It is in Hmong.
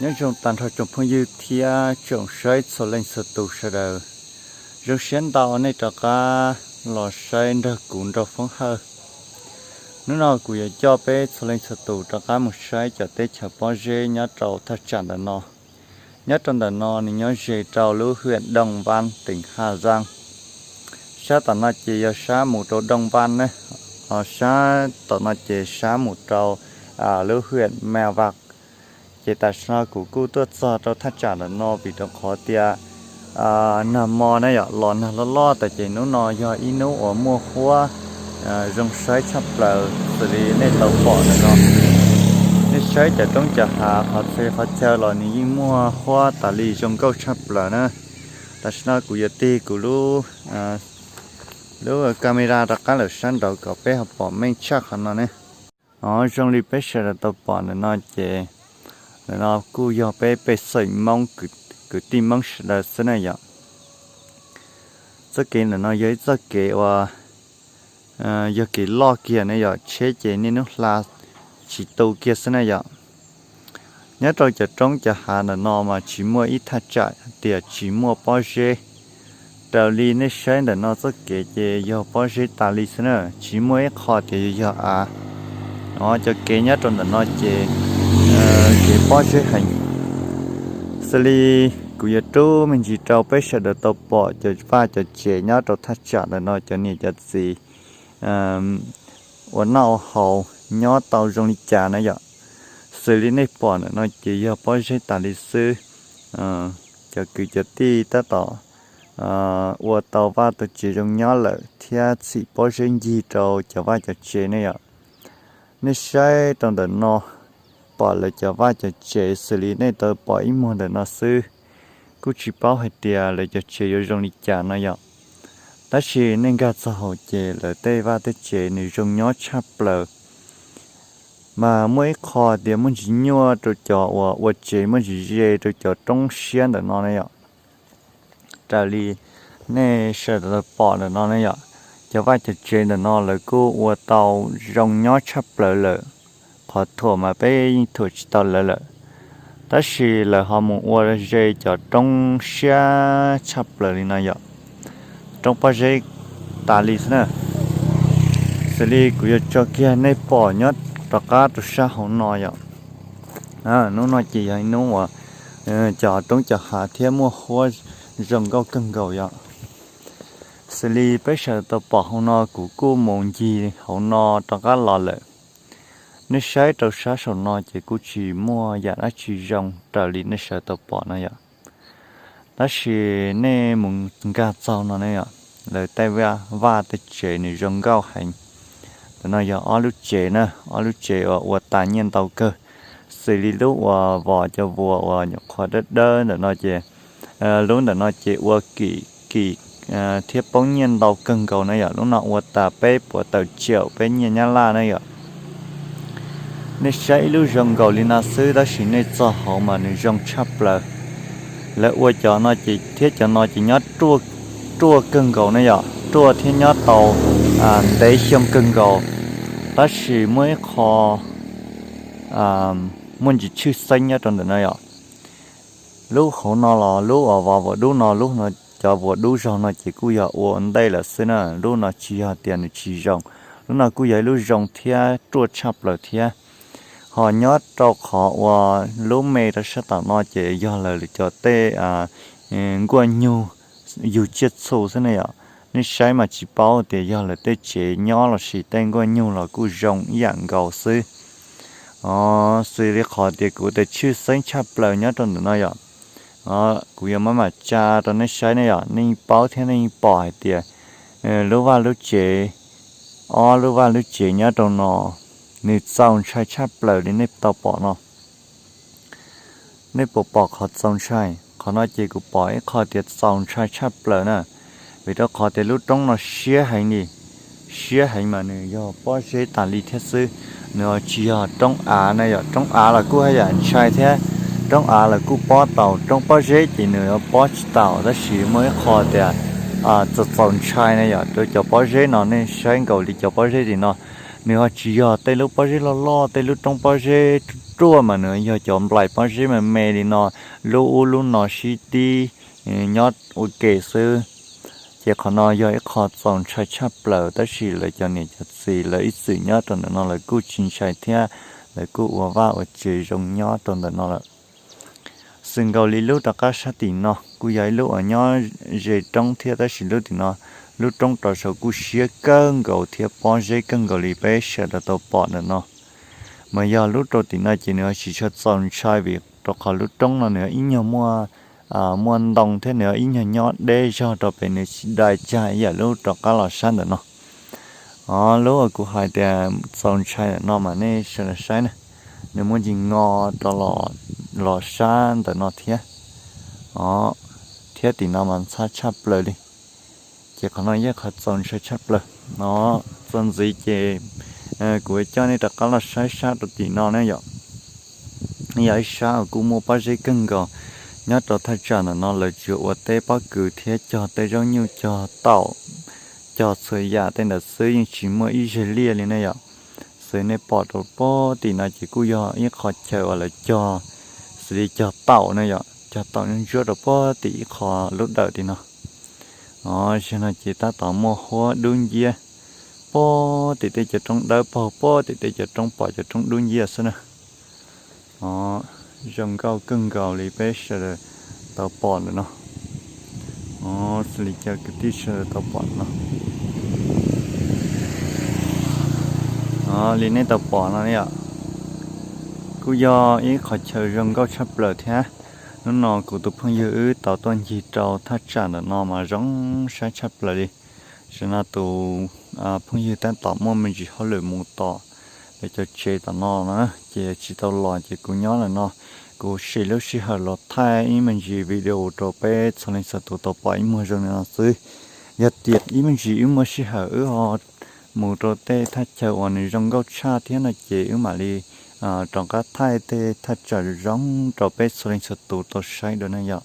Nyob zoo tag nrho tsoom phooj ywg thiab tsoom saib txhua leej txhua tus sawv daws. Zoo siab ntau nej rov qab los saib nrog kuv nrau foob hawj. Hnub no kuv yuav coj peb txhua leej txhua tus rov qab mus saib cov teb chaws pob zeb nyob rau thaj tsam ntawm no. Nyob rau ntawm no nws nyob ze rau lub hwm Dooj Vab teem Haj Zaab. Sab tom no ces yog sab mus rau Dooj Vab ne, ho sab tom no ces sab mus rau lub hwm Maj Vaj. Ces tam sim no kuv kuj tuaj txog rau thaj tsam ntawm no vim rau qhov tias nag hmo na yom los nag loj loj tas ces hnub no yog ib hnub uas muaj huab zoo saib tshaj plaws xws li nej tau pom ntawm no. Nej saib cov roob cov hav qhov txhia qhov chaw los nws yeej muaj huab tas li zoo nkauj tshaj plaws na. Tam sim no kuv yuav tig kuv lub camera rov qab lawm sab nraud kom peb ho pom meej tshaj qhov no ne. Os, zoo li peb sawv daws tau pom ntawm no ces ntawm no kuj yog peb pej xeem Hmoob kwv tij Hmoob sawv daws xwb na yom. Txoj kev ntawm no yog ib txoj kev uas yog kev loj kiag ne yom, tsheb ces niaj hnub hla tsis tu kiag xwb na yom. Nyob rau cov roob cov hav ntawm no mas tsis muaj ib thaj tsam tias tsis muaj pob zeb. Raws li nej saib ntawm no txoj kev ces yog pob zeb tas li xwb na, tsis muaj ib qho tias yog av. Os, cov kev nyob rau ntawm no ces kev pob zeb heev. Xws li kuv yuav rub me ntsis rau peb sawv daws tau pom cov vaj cov tsev nyob rau thaj tsam ntawm no cov niam cov txiv ua noj ua haus nyob tau zoo li cas na yom. Xws li nej pom ntawm no ces yog pob zeb tas li xwb. Cov kwv cov tij tab tom ua tau vaj tau tsev zoo nyob lawm thiab txhim pob zeb ncig rau cov vaj cov tsev ne yom. Nej saib rau ntawm no, pom lawv cov vaj cov tsev xws li nej tau pom ib muag ntawm no xwb, kuj tsis paub hais tias lawv cov tsev yuav zoo li cas no yom. Tab sis nej nkag txog hauv ces lawv tej vaj tej tsev nws zoo nyob tshaj plaws. Mas muaj ib qho tias muaj ntsis nyuaj rau cov uas ua tsev, muaj ntsis ze rau cov roob siab ntawm no ne yom. Raws li nej sawv daws pom ntawm no ne yom, cov vaj cov tsev ntawm no lawv kuj ua tau zoo nyob tshaj plaws lawm. Qhov thuam mas peb yeej thuam tsis tau lawv lawm, tab sis lawv ho mus ua ze cov roob siab tshaj plaws li no yom. Roob pob zeb tas li xwb na. Xws li kuv yuav tso kiag nej pom nyob rov qab rau sab hauv no yom. Hnub no ces yog ib hnub uas cov roob cov hav thiab muaj huab zoo nkauj kawg nkaus yom. Xws li peb sawv daws tau pom hauv no kuv kuj mus ncig hauv no rov qab los lawm. Nej saib rau sab saum no ces kuj tsis muaj yam dab tsi zoo raws li nej sawv daws tau pom no yom. Tab sis nej mus nkag txog no ne yom, lawv tej vaj tej tsev nws zoo nkauj heev. Ntawm no yog ob lub tsev na, ob lub tsev uas ua tas nyiaj ntau kawg. Xws li lub uas vos cov vuas uas nyuam qhuav dawb dawb ntawm no ces, lub ntawm no ces ua kim kim thiab poob nyiaj ntau kawg nkaus na yom. Lub no ua tas peb puas tawm tsiaum peb nyiaj Nyab Laj na yom. Nej saib ib lub zoo nkaus li no xwb tab sis nej txog hauv mas nws zoo tshaj plaws. Lawv ua cov no ces thiab cov no ces nyob ruaj kawg nkaus ne yom, ruaj thiab nyob tau ntev xyoo kawg nkaus. Tab sis muaj ib qho muaj ntsis tshwj xeeb nyob rau ntawm no yom. Lub hauv no los lub uas vos vuas dub no, lub no cov vuas dub zog no ces kuj yog ua ua ntej lawm xwb na, lub no tsis yog tias nws tsis zoo. Lub no kuj yog ib lub zoo thiab ruaj tshaj plaws thiab. Ho nyob rau qhov uas lub me rau sab tom no ces yog lawv cov tej nkuaj nyug yug tsiaj txhu xwb ne yom. Nej saib mas tsis paub tias yog lawv tej tsev nyob lossis tej nkuaj nyug los kuj zoo ib yam nkaus xwb. Xws li qhov tias kuv tes tshwj xeeb tshaj plaws nyob rau ntawm no yom. Kuv yuav maj mam tsa rau nej saib ne yom, nej yeej paub thiab nej yeej pom hais tias lub vaj lub tsev, ob lub vaj lub tsev nyob rau no, nws txaus ntshai tshaj plaws li nej tau pom no. Nej puas pom qhov txaus ntshai? Qhov no ces kuv pom ib qho tias txaus ntshai tshaj plaws na, vim rau qhov tias lub roob no siab heev li. Siab heev mas nws yog pob zeb tas li thiab xwb, nws tsis yog roob av na yom. Roob av los kuj haj yam ntshai thiab, roob av los kuj pob tau, roob pob zeb ces nws yuav pob tsis tau. Tab sis muaj ib qho tias txaus txaus ntshai na yom, rau cov pob zeb no nej saib nkaus li cov pob zeb tim no, nws ho tsis yog tej lub pob zeb loj loj, tej lub roob pob zeb ruaj mas nws yog cov nplaim pob zeb me me li no, lub ub lub no sib tib nyob ua ke xwb. Ces qhov no yog ib qho txaus ntshai tshaj plaws, tab sis lawv cov niam cov txiv lawv ib txwm nyob rau ntawm no lawv kuj tsis ntshai thiab, lawv kuj ua vaj ua tsev zoo nyob rau ntawm no lawm. Xws nkaus li lub rov qab sab tim no kuj yog ib lub uas nyob ze roob thiab, tab sis lub tim no lub roob rau saum kuj siab kawg nkaus thiab pob zeb kawg nkaus li peb sawv daws tau pom ntawm no. Mas yog lub rau tim no ces nws tsis tshua txaus ntshai vim rau qhov lub roob no nws ib nyuag muaj, muaj ntoo thiab nws ib nyuag nyob deb zog rau pem, nws tsis dai tsag ib yam lub rov qab los sab ntawm no. Os, lub uas kuv hais tias txaus ntshai ntawm no mas nej sawv daws saib na, nws muaj ntsis ngo rau los sab ntawm no thiab. Os, thiab tim no mas ntxhab tshaj plaws li. Ces qhov no yog qhov txaus ntshai tshaj plaws no. Txuas ntxiv ces kuv coj nej rov qab los saib sab rau tim no ne yom. Yog ib sab uas kuj muaj pob zeb kawg nkaus. Nyob rau thaj tsam ntawm no lawv tsuas ua teb pob kws thiab cog tej zaub nyuj cog taum, cog txhua yam tej ntawd xwb, yeej tsis muaj ib zeg liaj li ne yom. Xws nej pom rau pob tim no ces kuj yog ib qho chaw uas lawv cog, xws li cog taum ne yom, cog taum ntsuab rau pob tim ib qho lub dawm tim no. Os, zaum no ces tab tom muaj huab dub nciab pob tim tej cov roob dawb paug, pob tim tej cov roob pom cov roob dub nciab xwb na. Os, zoo nkauj kawg nkaus li peb sawv daws tau pom ntawm no. Os, xws li cov kwv tij sawv daws tau pom no. Os, li nej tau pom no yom, kuj yog ib qho chaw zoo nkauj tshaj plaws thiab. Hnub no kuv tus phooj ywg wb tau tuaj ncig rau thaj tsam ntawm no mas zoo saib tshaj plaws li. Tam sim no tus phooj ywg tab tom muaj me ntsis hauj lwm mus tom lawv cov tsev tom no na, ces tsis tau los ces kuv nyob ntawm no, kuv sim lub sij hawm los thaij ib me ntsis video rau peb txhua leej txhua tus tau pom ib muag zoo li no xwb. Yog tias ib me ntsis wb muaj sij hawm wb ho mus rau tej thaj chaw uas nws zoo nkauj tshaj thiab no ces wb mam li rov qab thaij tej thaj tsam zoo rau peb txhua leej txhua tus tau saib dua ne yom.